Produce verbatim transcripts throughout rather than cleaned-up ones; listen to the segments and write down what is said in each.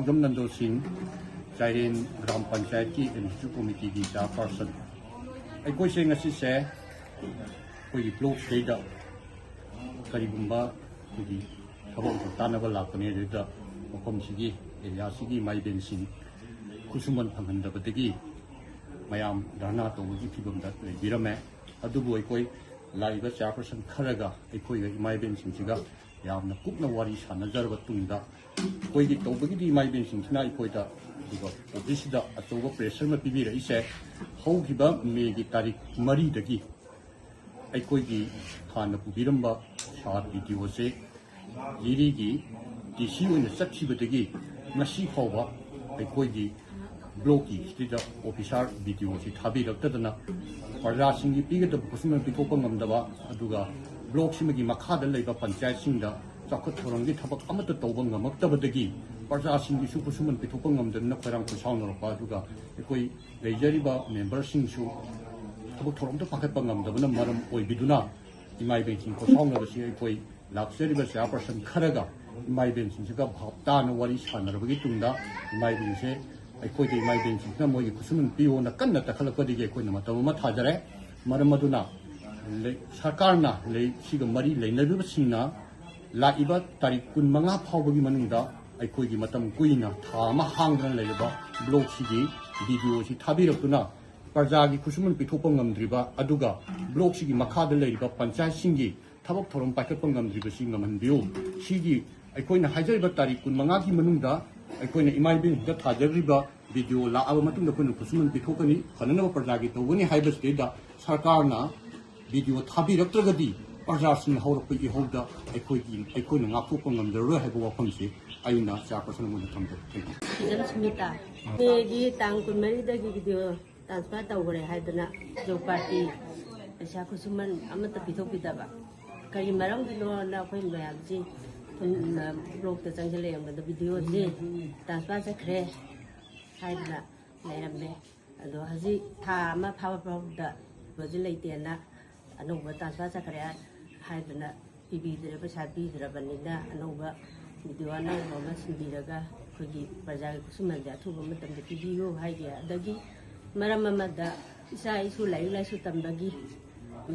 ꯈꯣꯡꯖꯣꯝ ꯅꯟꯗꯣ ꯁꯤꯡ, ꯆꯥꯏꯔꯦꯟ ꯒ꯭ꯔꯥꯝ ꯄꯟꯆꯥꯌꯠꯀꯤ ꯑꯦꯛꯖꯤꯀ꯭ꯌꯨꯇꯤꯚ ꯀꯣꯃꯤꯇꯤꯒꯤ ꯆꯤꯌꯔꯄꯔꯁꯟ꯫ ꯑꯩꯈꯣꯏꯁꯦ ꯉꯁꯤꯁꯦ ꯑꯩꯈꯣꯏꯒꯤ ꯕ꯭ꯂꯣꯛꯁꯤꯗꯩꯗ ꯀꯔꯤꯒꯨꯝꯕ ꯑꯩꯈꯣꯏꯒꯤ ꯊꯕꯛ ꯑꯃꯈꯛ ꯇꯥꯟꯅꯕ ꯂꯥꯛꯄꯅꯦ꯫ ꯑꯗꯨꯗ ꯃꯐꯝꯁꯤꯒꯤ ꯑꯦꯔꯤꯌꯥꯁꯤꯒꯤ ꯏꯃꯥ ꯏꯕꯦꯟꯁꯤꯡ ꯈꯨꯠꯁꯨꯃꯟ ꯐꯪꯍꯟꯗꯕꯗꯒꯤ ꯃꯌꯥꯝ ꯙꯔꯅꯥ ꯇꯧꯕꯒꯤ ꯐꯤꯕꯝꯗ ꯂꯩꯕꯤꯔꯝꯃꯦ꯫ ꯑꯗꯨꯕꯨ ꯑꯩꯈꯣꯏ ꯂꯥꯛꯏꯕ ꯆꯤꯌꯔꯄꯔꯁꯟ ꯈꯔꯒ ꯑꯩꯈꯣꯏꯒ ꯏꯃꯥ ꯏꯕꯦꯟꯁꯤꯡꯁꯤꯒ ꯌꯥꯝꯅ ꯀꯨꯞꯅ ꯋꯥꯔꯤ ꯁꯥꯟꯅꯖꯔꯕ ꯇꯨꯡꯗ, ꯑꯩꯈꯣꯏꯒꯤ ꯇꯧꯕꯒꯤꯗꯤ ꯏꯃꯥ ꯏꯕꯦꯟꯁꯤꯡꯁꯤꯅ ꯑꯩꯈꯣꯏꯗ ꯑꯗꯨꯒ ꯑꯣꯐꯤꯁꯁꯤꯗ ꯑꯆꯧꯕ ꯄ꯭ꯔꯦꯁꯔ ꯑꯃ ꯄꯤꯕꯤꯔꯛꯏꯁꯦ, ꯍꯧꯈꯤꯕ ꯃꯦꯒꯤ ꯇꯥꯔꯤꯛ ꯃꯔꯤꯗꯒꯤ ꯑꯩꯈꯣꯏꯒꯤ ꯍꯥꯟꯅ ꯄꯨꯕꯤꯔꯝꯕ ꯁꯥꯔ ꯕꯤ ꯗꯤ ꯑꯣꯁꯦ ꯖꯤꯔꯤꯒꯤ ꯗꯤ ꯁꯤ ꯑꯣꯏꯅ ꯆꯠꯈꯤꯕꯗꯒꯤ ꯉꯁꯤ ꯐꯥꯎꯕ ꯑꯩꯈꯣꯏꯒꯤ ꯕ꯭ꯂꯣꯛꯀꯤ ꯁꯤꯗ ꯑꯣꯐꯤꯁꯥꯔ ꯕꯤ ꯗꯤ ꯑꯣꯁꯤ ꯊꯥꯕꯤꯔꯛꯇꯗꯅ ꯄ꯭ꯔꯖꯥꯁꯤꯡꯒꯤ ꯄꯤꯒꯗꯕ ꯈꯨꯠꯁꯨꯃꯟ ꯄꯤꯊꯣꯛꯄ ꯉꯝꯗꯕ, ꯑꯗꯨꯒ ꯕ꯭ꯂꯣꯛꯁꯤꯃꯒꯤ ꯃꯈꯥꯗ ꯂꯩꯕ ꯄꯟꯆꯥꯌꯠꯁꯤꯡꯗ ꯆꯥꯎꯈꯠ ꯊꯧꯔꯥꯡꯒꯤ ꯊꯕꯛ ꯑꯃꯠꯇ ꯇꯧꯕ ꯉꯝꯃꯛꯇꯕꯗꯒꯤ ꯄ꯭ꯔꯖꯥꯁꯤꯡꯒꯤꯁꯨ ꯈꯨꯠꯁꯨꯃꯟ ꯄꯤꯊꯣꯛꯄ ꯉꯝꯗꯅ ꯈꯣꯏꯔꯥꯡ ꯈꯣꯏꯁꯥꯎꯅꯔꯛꯄ, ꯑꯗꯨꯒ ꯑꯩꯈꯣꯏ ꯂꯩꯖꯔꯤꯕ ꯃꯦꯝꯕꯔꯁꯤꯡꯁꯨ ꯊꯕꯛ ꯊꯧꯔꯝꯗ ꯄꯥꯏꯈꯠꯄ ꯉꯝꯗꯕꯅ ꯃꯔꯝ ꯑꯣꯏꯕꯤꯗꯨꯅ ꯏꯃꯥ ꯏꯕꯦꯟꯁꯤꯡ ꯈꯣꯏꯁꯥꯎꯅꯕꯁꯤ ꯑꯩꯈꯣꯏ ꯂꯥꯛꯆꯔꯤꯕ ꯆꯤꯌꯔꯄꯔꯁꯟ ꯈꯔꯒ ꯏꯃꯥ ꯏꯕꯦꯟꯁꯤꯡꯁꯤꯒ ꯚꯥꯞ ꯇꯥꯅ ꯋꯥꯔꯤ ꯁꯥꯟꯅꯔꯕꯒꯤ ꯇꯨꯡꯗ ꯏꯃꯥ ꯏꯕꯦꯟꯁꯦ ꯑꯩꯈꯣꯏꯗ ꯏꯃꯥ ꯏꯕꯦꯟꯁꯤꯡꯁꯤꯅ ꯃꯣꯏꯒꯤ ꯈꯨꯠꯁꯨꯃꯟ ꯄꯤꯌꯣꯅ ꯀꯟꯅ ꯇꯛꯈꯠꯂꯛꯄꯗꯒꯤ ꯑꯩꯈꯣꯏꯅ ꯃꯇꯝ ꯑꯃ ꯊꯥꯖꯔꯦ꯫ ꯃꯔꯝ ꯑꯗꯨꯅ ꯂꯩ-, ꯁꯔꯀꯥꯔꯅ ꯂꯩ-, ꯁꯤꯒ ꯃꯔꯤ ꯂꯩꯅꯔꯤꯕꯁꯤꯡꯅ ꯂꯥꯛꯏꯕ ꯇꯥꯔꯤꯛ ꯀꯨꯟꯃꯉꯥ ꯐꯥꯎꯕꯒꯤ ꯃꯅꯨꯡꯗ ꯑꯩꯈꯣꯏꯒꯤ ꯃꯇꯝ ꯀꯨꯏꯅ ꯊꯥ ꯑꯃ ꯍꯥꯡꯗꯅ ꯂꯩꯔꯕ ꯕ꯭ꯂꯣꯛꯁꯤꯒꯤ ꯕꯤ ꯗꯤ ꯑꯣꯁꯤ ꯊꯥꯕꯤꯔꯛꯇꯨꯅ ꯄ꯭ꯔꯖꯥꯒꯤ ꯈꯨꯠꯁꯨꯃꯟ ꯄꯤꯊꯣꯛꯄ ꯉꯝꯗ꯭ꯔꯤꯕ, ꯑꯗꯨꯒ ꯕ꯭ꯂꯣꯛꯁꯤꯒꯤ ꯃꯈꯥꯗ ꯂꯩꯔꯤꯕ ꯄꯟꯆꯥꯌꯠꯁꯤꯡꯒꯤ ꯊꯕꯛ ꯊꯧꯔꯝ ꯄꯥꯏꯈꯠꯄ ꯉꯝꯗ꯭ꯔꯤꯕꯁꯤ ꯉꯝꯍꯟꯕꯤꯌꯨ꯫ ꯁꯤꯒꯤ ꯑꯩꯈꯣꯏꯅ ꯍꯥꯏꯖꯔꯤꯕ ꯇꯥꯔꯤꯛ ꯀꯨꯟꯃꯉꯥꯒꯤ ꯃꯅꯨꯡꯗ ꯑꯩꯈꯣꯏꯅ ꯏꯃꯥ ꯏꯕꯦꯟꯁꯤꯡꯗ ꯊꯥꯖꯔꯤꯕ ꯕꯤ ꯗꯤ ꯑꯣ ꯂꯥꯛꯑꯕ ꯃꯇꯨꯡꯗ ꯑꯩꯈꯣꯏꯅ ꯈꯨꯠꯁꯨꯃꯟ ꯄꯤꯊꯣꯛꯀꯅꯤ, ꯐꯅꯅꯕ ꯄ꯭ꯔꯖꯥꯒꯤ ꯇꯧꯒꯅꯤ ꯍꯥꯏꯕꯁꯤꯗꯩꯗ ꯁꯔꯀꯥꯔꯅ ꯕꯤ ꯗꯤ ꯑꯣ ꯊꯥꯕꯤꯔꯛꯇ꯭ꯔꯒꯗꯤ ꯄ꯭ꯔꯖꯥꯁꯤꯡꯅ ꯍꯧꯔꯛꯄ ꯏꯍꯧꯗ ꯑꯩꯈꯣꯏꯒꯤ, ꯑꯩꯈꯣꯏꯅ ꯉꯥꯛꯊꯣꯛꯄ ꯉꯝꯖꯔꯔꯣꯏ ꯍꯥꯏꯕ ꯋꯥꯐꯝꯁꯤ ꯑꯩꯅ ꯆꯤꯌꯔꯄꯔꯁꯟ ꯑꯃ ꯑꯣꯏꯅ ꯊꯝꯖꯒꯦ꯫ Thank you. ꯐꯤꯖꯝ ꯁꯨꯃꯤꯇꯥ꯫ ꯃꯦꯒꯤ ꯇꯥꯡ ꯀꯨꯟꯃꯔꯤꯗꯒꯤ ꯕꯤ ꯗꯤ ꯑꯣ ꯇ꯭ꯔꯥꯟꯁꯐꯔ ꯇꯧꯈ꯭ꯔꯦ ꯍꯥꯏꯗꯅ ꯖꯣꯕ ꯀꯥꯔꯗꯀꯤ ꯄꯩꯁꯥ ꯈꯨꯠꯁꯨꯃꯟ ꯑꯃꯠꯇ ꯄꯤꯊꯣꯛꯄꯤꯗꯕ꯫ ꯀꯔꯤ ꯃꯔꯝꯒꯤꯅꯣꯅ ꯑꯩꯈꯣꯏ ꯃꯌꯥꯝꯁꯤ ꯕ꯭ꯂꯣꯛꯇ ꯆꯪꯁꯤꯜꯂ ꯌꯦꯡꯕꯗ ꯕꯤ ꯗꯤ ꯑꯣꯁꯤ ꯇ꯭ꯔꯥꯟꯁꯐꯔ ꯆꯠꯈ꯭ꯔꯦ ꯍꯥꯏꯗꯅ ꯂꯩꯔꯝꯃꯦ꯫ ꯑꯗꯣ ꯍꯧꯖꯤꯛ ꯊꯥ ꯑꯃ ꯐꯥꯕ ꯐꯥꯎꯕꯗ ꯗꯤꯄꯣꯖꯤꯠ ꯂꯩꯇꯦꯅ ꯑꯅꯧꯕ ꯇ꯭ꯔꯥꯟꯁꯐꯔ ꯆꯠꯈ꯭ꯔꯦ ꯍꯥꯏꯗꯅ ꯄꯤꯕꯤꯗ꯭ꯔꯦ, ꯄꯩꯁꯥ ꯄꯤꯗ꯭ꯔꯕꯅꯤꯅ ꯑꯅꯧꯕ ꯚꯤꯗꯤꯑꯣ ꯑꯅꯧꯕ ꯑꯃ ꯁꯤꯟꯕꯤꯔꯒ ꯑꯩꯈꯣꯏꯒꯤ ꯄ꯭ꯔꯖꯥꯒꯤ ꯈꯨꯠꯁꯨꯃꯟꯁꯦ ꯑꯊꯨꯕ ꯃꯇꯝꯗ ꯄꯤꯕꯤꯌꯨ ꯍꯥꯏꯒꯦ꯫ ꯑꯗꯒꯤ ꯃꯔꯝ ꯑꯃꯗ ꯏꯆꯥ ꯏꯁꯨ ꯂꯥꯏꯔꯤꯛ ꯂꯥꯏꯁꯨ ꯇꯝꯕꯒꯤ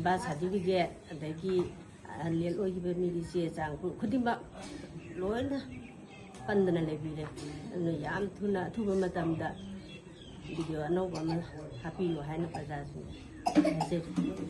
ꯕꯥꯔꯊ ꯁꯥꯔꯇꯤꯐꯤꯀꯦꯠ, ꯑꯗꯒꯤ ꯑꯍꯜ ꯑꯣꯏꯈꯤꯕ ꯃꯤꯒꯤ ꯆꯦ ꯆꯥꯡ ꯈꯨꯗꯤꯡꯃꯛ ꯂꯣꯏꯅ ꯄꯟꯗꯅ ꯂꯩꯕꯤꯔꯦ꯫ ꯑꯗꯨꯅ ꯌꯥꯝ ꯊꯨꯅ ꯑꯊꯨꯕ ꯃꯇꯝꯗ ꯚꯤꯗꯤꯑꯣ ꯑꯅꯧꯕ ꯑꯃ ꯍꯥꯞꯄꯤꯌꯨ ꯍꯥꯏꯅ ꯄ꯭ꯔꯖꯥꯁꯤꯡ ꯍꯥꯏꯖꯔꯤ꯫